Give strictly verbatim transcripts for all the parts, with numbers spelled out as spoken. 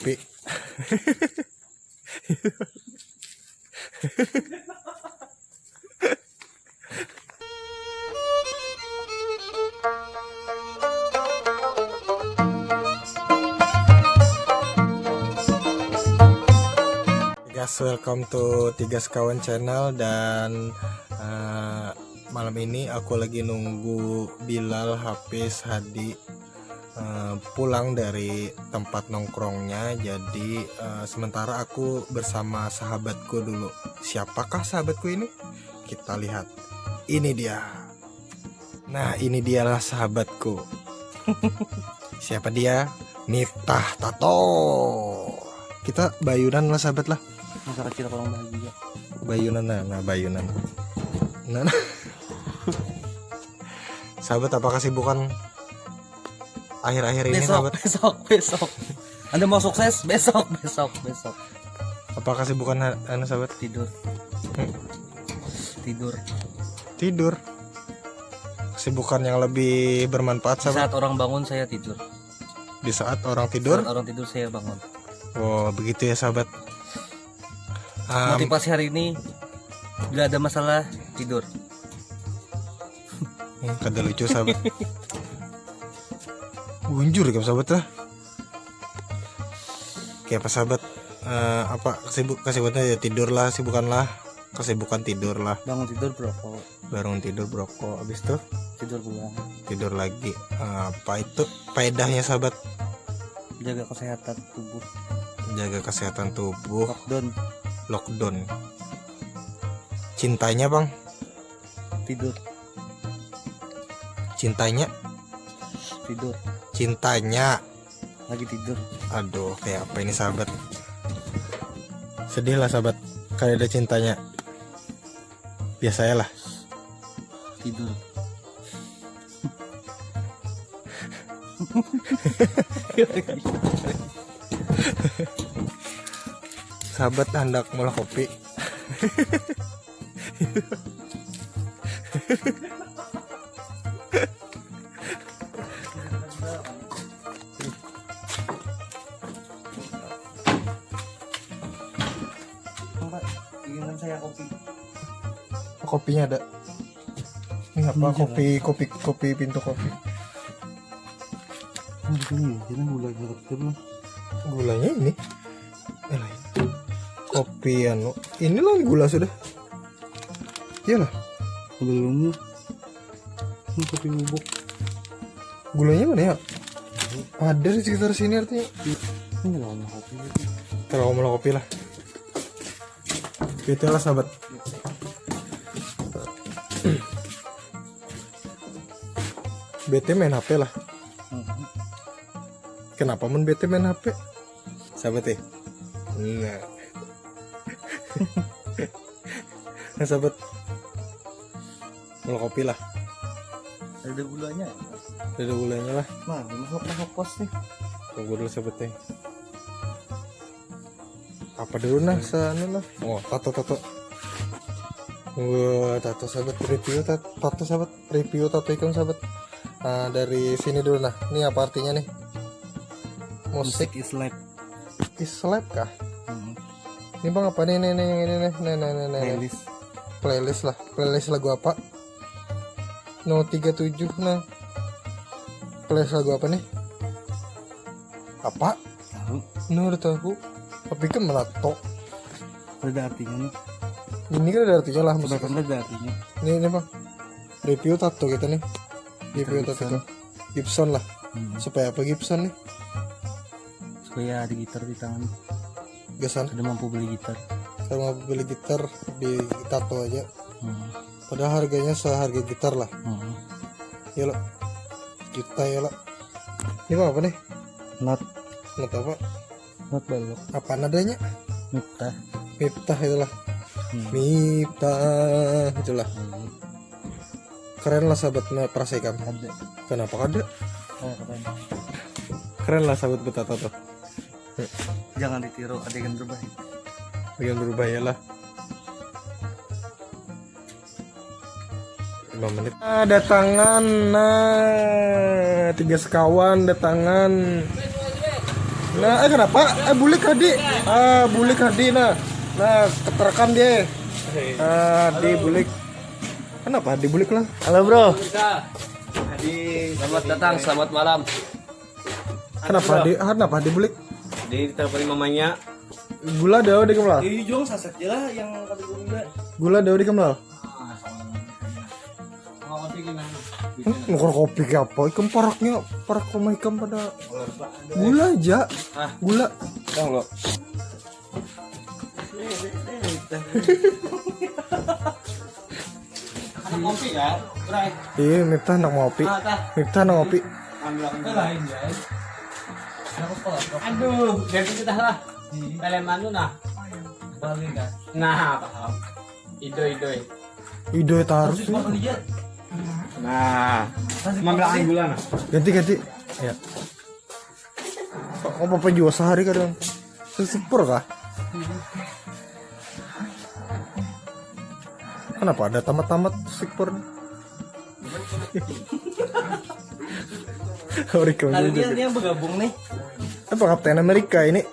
kopi. Guys, welcome to Tiga Sekawan Channel dan eh, malam ini aku lagi nunggu Bilal, Hafiz, Hadi eh, pulang dari tempat nongkrongnya. Jadi eh, sementara aku bersama sahabatku dulu. Siapakah sahabatku ini? Kita lihat. Ini dia. Nah, ini dialah sahabatku. Siapa dia? Miftah Tato. Kita bayunan lah, sahabat lah. Masa kecil kalau bahagia. Bayunan, nah, nah, bayunan. Nah, nah. Sahabat, apa kesibukan akhir-akhir ini, Besok, sahabat? Besok, besok. Anda mau sukses? Besok, besok, besok. Apa kesibukan ha- anu, sahabat? Tidur. Tidur. Tidur. Kesibukan yang lebih bermanfaat, Di sahabat. Saat orang bangun, saya tidur. Di saat orang tidur. Saat orang tidur, saya bangun. Oh, begitu ya, sahabat. Um, Motivasi hari ini, bila ada masalah, tidur. Hmm, kada lucu, sahabat. Bujur, kam, sahabat lah. Kayak apa, sahabat? Eh, apa kesibuk kesibukannya? Ya, tidur lah, sibukan lah. Kesibukan tidur lah. Bangun tidur, berokok. Bangun tidur, berokok, habis itu Tidur pulang. Tidur lagi. Eh, apa itu faedahnya, sahabat? Jaga kesehatan tubuh. Jaga kesehatan tubuh. Lockdown. Lockdown. Cintanya, bang? Tidur. Cintanya? Tidur. Cintanya. Lagi tidur. Aduh, kayak apa ini, sahabat? Sedih lah, sahabat. Kayak ada cintanya. Biasanya lah. Tidur. Sahabat hendak maulah kopi. Pak, giliran saya kopi. Kopinya ada. Ini apa? Kopi, kopi, kopi, pintu kopi. Nah, di sini ya, sini gula gula kecil lah. Gulanya ini. Eh, lain. Kopi anu. Inilah gula sudah. Iyalah. Belum. Ini kopi bubuk. Gulanya mana ya? Ada di sekitar sini artinya. Ini kalau mau kopi. Kalau mau kopi lah. Kita lah, sahabat. Bete main H P lah. Hmm. Kenapa mun bete main H P? Sahabat eh. Nah. Nah, sahabat. Maulah kopi lah. Ada gulanya. Ada gulanya lah. Nah, ini masuk masuk pos nih. Tunggu dulu, sahabat eh. Apa dulu nah sana lah. Oh, tato, tato. Wah, tato, sahabat, review tat- tato, sahabat, review tato ikam, sahabat. Nah, dari sini dulu nah. Ini apa artinya nih? Musik Musik is life. Is life kah? Hmm. Ini, bang, apa nih, nih, nih, yang ini nih, nih, nih, nih, nih. Playlist. Playlist lah. Playlist lagu apa? Nol tiga tujuh nah. Playlist lagu apa nih? Apa? Tahu. Nah, udah tahu. Tapi kan melatok. Ada artinya nih. Ini kan ada artinya lah, Coba maksudnya. Kan ada artinya. Ini, ini, bang. Review tato kita nih. Review tato Gibson. Gibson lah. Hmm. Supaya apa Gibson nih? Supaya ada gitar di tangan. Gasan. Ada mampu beli gitar. Kalau mau beli gitar, di tato aja. Hmm. Padahal harganya seharga gitar lah. Hmm. Ya lo. Juta ya lo. Ini, bang, apa nih? Not Not apa? not balok. Apa nadanya? Miftah. Miftah itulah. Hmm. Miftah itulah. Hmm. Keren lah, sahabat, nah, perasaan kamu. Ada. Kenapa kada? Oh, keren. Keren lah, sahabat, betato tuh. Jangan ditiru, adegan berubah. Adegan berubah ya lah. Lima menit. Ah, datangan, nah, tiga sekawan datangan. Nah, eh, kenapa? Eh, bulik tadi. Ah, bulik tadi, nah. Nah, keterekam dia. Ah, di bulik. Kenapa dibulik lah? Halo, Bro. Selamat datang, selamat malam. Kenapa di, kenapa dibulik? Di telepon mamanya. Gula ada di kemlal? Iya, juang saset aja lah yang kata gula. Gula ada di kemlal? Hmm, nukar kopi kayak apa? Ikam paraknya, parak rumah ikam pada gula aja. Ah. Gula. Tang lo. Ada kopi ya, Bray? Iya, Miftah nak ngopi. Ah, tah. Miftah nak ngopi. Ambil aku. Lain, guys. Aduh, ganti kita lah. Kalian mana nah? Balik, guys. Nah, paham. Idoi, idoi. Idoi tarus. Nah, mambelaan gula nah. Ganti, ganti. Ya. Kok apa jua sehari kadang. Super kah? Kenapa ada tamat-tamat super? Amerika. Kali ini juga. Ini yang bergabung nih. Apa Kapten Amerika ini?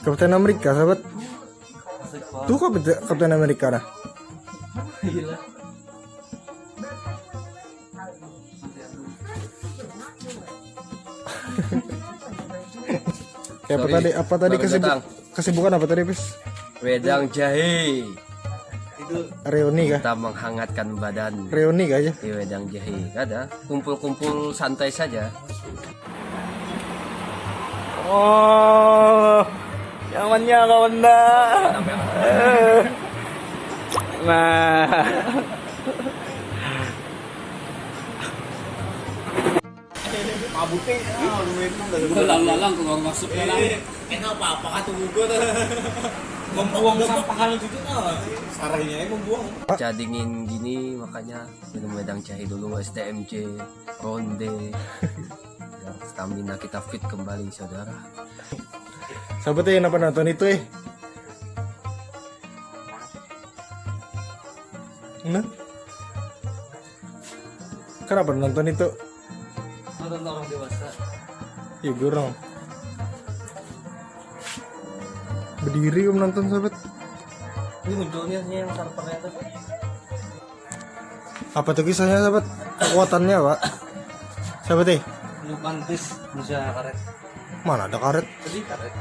Kapten Amerika, sahabat. Tuh Kapten, Kapten Amerika nah. Gila. Kayak apa tadi? Apa tadi kesibukan? Kesibukan apa tadi, Pis? Wedang jahe. Reuni kah? Kita menghangatkan badan. Reuni kah aja? Di wedang jahe, kada. Kumpul-kumpul santai saja. Oh, nyamannya kawan dah. Nah. Mabuti. Lalu lalang keluar masuk dalam. Kenapa apa tuh gua tuh? Membuang sampah kalau gitu tuh. Sarahnya membuang. Cuaca dingin gini makanya minum wedang jahe dulu, S T M J, ronde. Biar stamina kita fit kembali, saudara. Sahabat eh, kenapa nonton itu eh? Nah. Kenapa nonton itu? Nonton orang dewasa. Ya gurung. Berdiri om nonton sahabat. Ini munculnya sih yang servernya tuh. Apa tuh kisahnya sahabat? Kekuatannya apa? Sahabat eh? Lu pantis bisa karet. Mana ada karet? Tadi karet.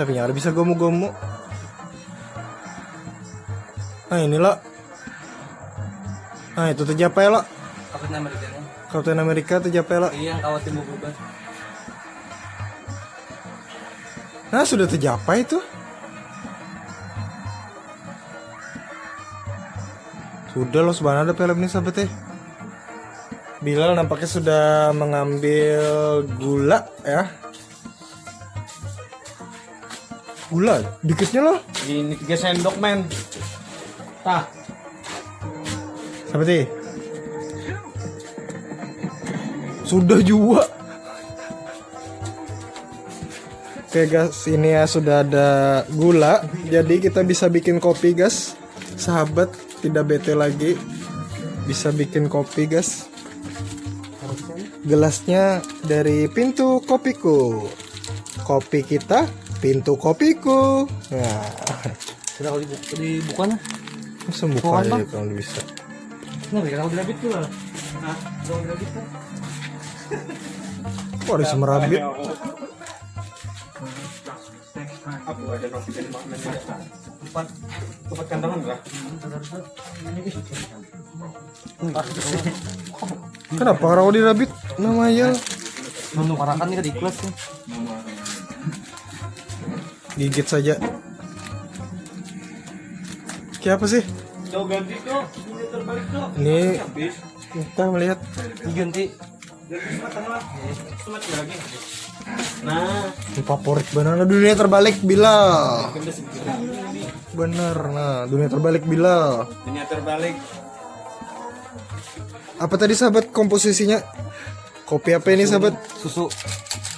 Tapi nyala bisa gomu-gomu. Nah inilah. Nah itu tercapai lah. Kapten Amerika. Kapten Amerika tercapai lah. Iya, kawat timbul berubah. Nah sudah tercapai tuh. Sudah loh sebenarnya ada film ini sahabat eh. Bilal nampaknya sudah mengambil gula ya. Gula, dikitnya lah. Ini tiga sendok men. Tah. Sahabat eh. Sudah juga. Oke guys, ini ya sudah ada gula. Jadi kita bisa bikin kopi guys. Sahabat tidak bete lagi. Bisa bikin kopi guys. Gelasnya dari pintu kopiku. Kopi kita, pintu kopiku. Nah. Sudah kalau dibuka, dibuka nah. Langsung buka aja kalau bisa. Nah, kalau dirabit tuh lah. Nah, kalau dirabit tuh. Kok ada semerabit? Apa ada nasi dari mana? Empat, empat kandangan lah. Kenapa kau dirabit nama ya? Menukarakan nih di kelas nih. Gigit saja. Kayak apa sih? Kau ganti tuh, ini terbalik tuh. Ini habis. Kita melihat. Diganti. Nah, favorit benar dunia terbalik bila. Bener nah, dunia terbalik bila. Dunia terbalik. Apa tadi sahabat komposisinya? Kopi apa ini sahabat? Susu.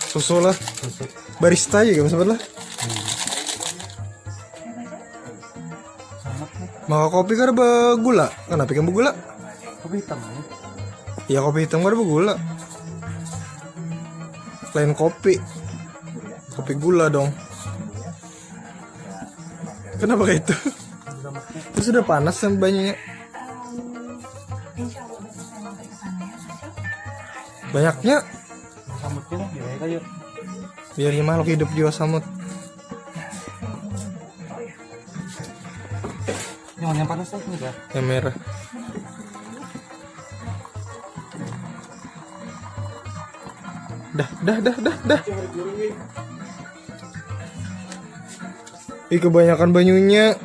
Susu lah. Susu. Barista juga sahabat lah. Maka kopi kada begula. Kenapa ikan begula? Kopi hitam ya? Ya kopi hitam kada begula. Lain kopi. Kopi gula dong. Kenapa kayak itu? Itu sudah panas kan banyunya. Banyaknya. Samutnya lah, biar aja yuk. Biar makhluk hidup juga samut. Yang mana yang panas tuh? Ini kah? Yang merah. Dah, dah, dah, dah, dah. Ih, kebanyakan banyunya.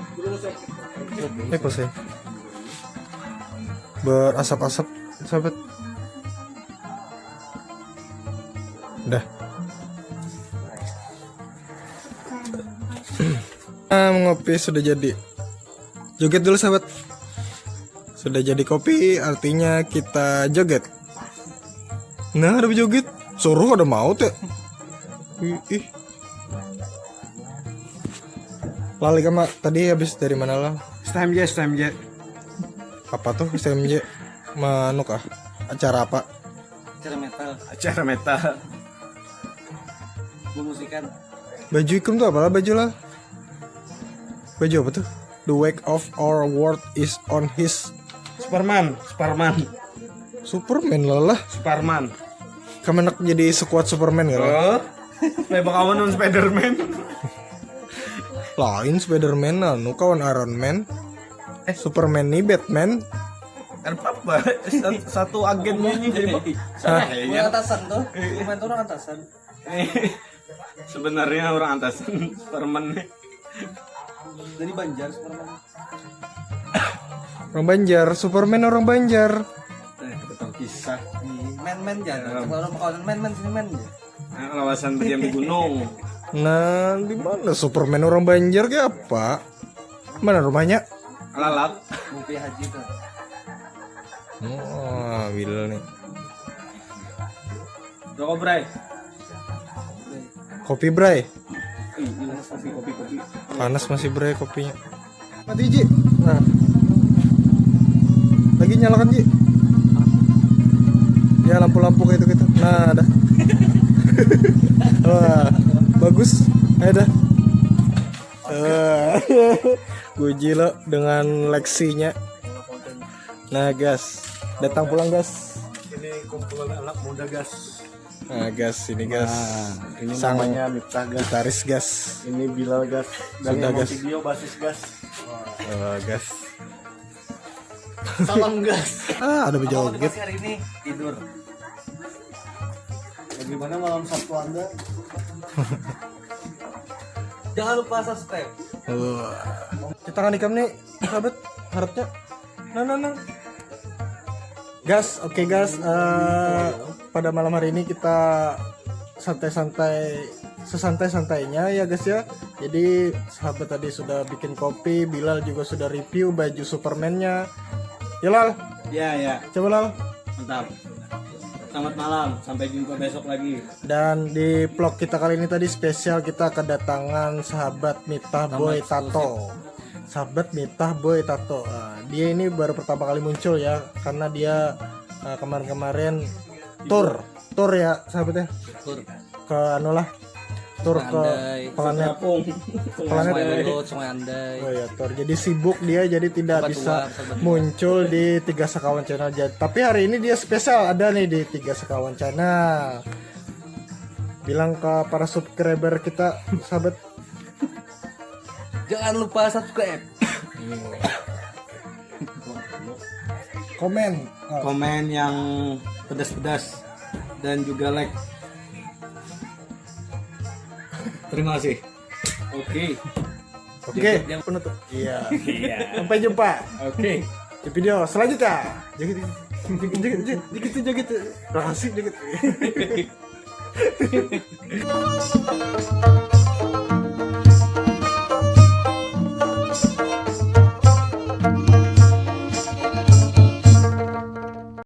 Eh, apa sih? Berasap-asap, sahabat. Dah. Nah, ngopi sudah jadi. Joget dulu, sahabat. Sudah jadi kopi, artinya kita joget. Nah, ada joget. Suruh ada mau teh. Ih, ih. Lali kama tadi habis dari mana lah? S T M J, S T M J. Apa tuh S T M J? Manuk ah. Acara apa? Acara metal. Acara metal. Gue musikan. Baju ikam tuh apalah baju lah? Baju apa tuh? The weight of our world is on his Superman, Superman. Superman lah lah. Superman. Kamu nak jadi sekuat Superman gak lah? Oh. Lebak awan non Spiderman. Lain Spiderman anu kawan Iron Man. Eh. Superman nih Batman. Ada apa? Sat- Satu agennya nih jadi bak- Hah? Orang atasan tuh. Superman tuh orang atasan. Sebenarnya orang atasan Superman nih. Dari Banjar Superman. Orang Banjar, Superman orang Banjar. Eh, betul kisah. Men-men jangan. Kalau orang kawan men-men sini men. Nah, kalawasan berdiam di gunung. Nah, di mana Superman orang Banjar kayak apa? Mana rumahnya? Lalap. Mungkin haji tuh. Wah, Will nih. Rokok, Bray. Kopi, Bray. Ih, ih, kopi, kopi, kopi. Panas masih, Bray, kopinya. Mati, Ji. Nah. Lagi nyalakan, Ji. Ya, lampu-lampu kayak gitu-gitu. Nah, dah. Wah, bagus. Ayo dah. Eh, Guji lo dengan leksinya. Nah, gas. Datang pulang, gas. Ini kumpulan anak muda, gas. Nah, gas ini, gas. Nah, ini sang namanya Miftah, gas. Gitaris, gas. Ini Bilal, gas. Dan sudah, yang gas. Video basis, gas. Oh, gas. Salam, gas. Ah, ada apa bejoget. Hari ini tidur. Bagaimana malam Sabtu Anda? Jangan lupa subscribe. Wah. Kita kan ikam nih, sahabat, harapnya. Nah, nah, nah. Gas, oke, gas. Eh, pada malam hari ini kita santai-santai, sesantai-santainya ya, guys, ya. Jadi sahabat tadi sudah bikin kopi, Bilal juga sudah review baju Superman-nya. Ya, Lal? Ya, ya. Coba, Lal. Mantap. Selamat malam, sampai jumpa besok lagi. Dan di vlog kita kali ini tadi spesial, kita kedatangan sahabat Miftah Boy Tato. Sahabat Miftah Boy Tato. Ah, dia ini baru pertama kali muncul ya, karena dia, ah, kemarin-kemarin tour, tour ya, sahabat ya. Tour. Ke anu lah, tour ke planet. Planet. Sungai Lulut, Sungai Andai. Oh ya, tour. Jadi sibuk dia, jadi tidak bisa muncul di Tiga Sekawan Channel. Tapi hari ini dia spesial ada nih di Tiga Sekawan Channel. Bilang ke para subscriber kita, sahabat. Jangan lupa subscribe. Komen. Oh. Komen yang pedas-pedas dan juga like. Terima kasih. Oke. Oke, yang penutup. Iya. Iya. Sampai jumpa. Oke. Di video selanjutnya. Joget, joget, joget, joget, joget, joget. Rahasia joget.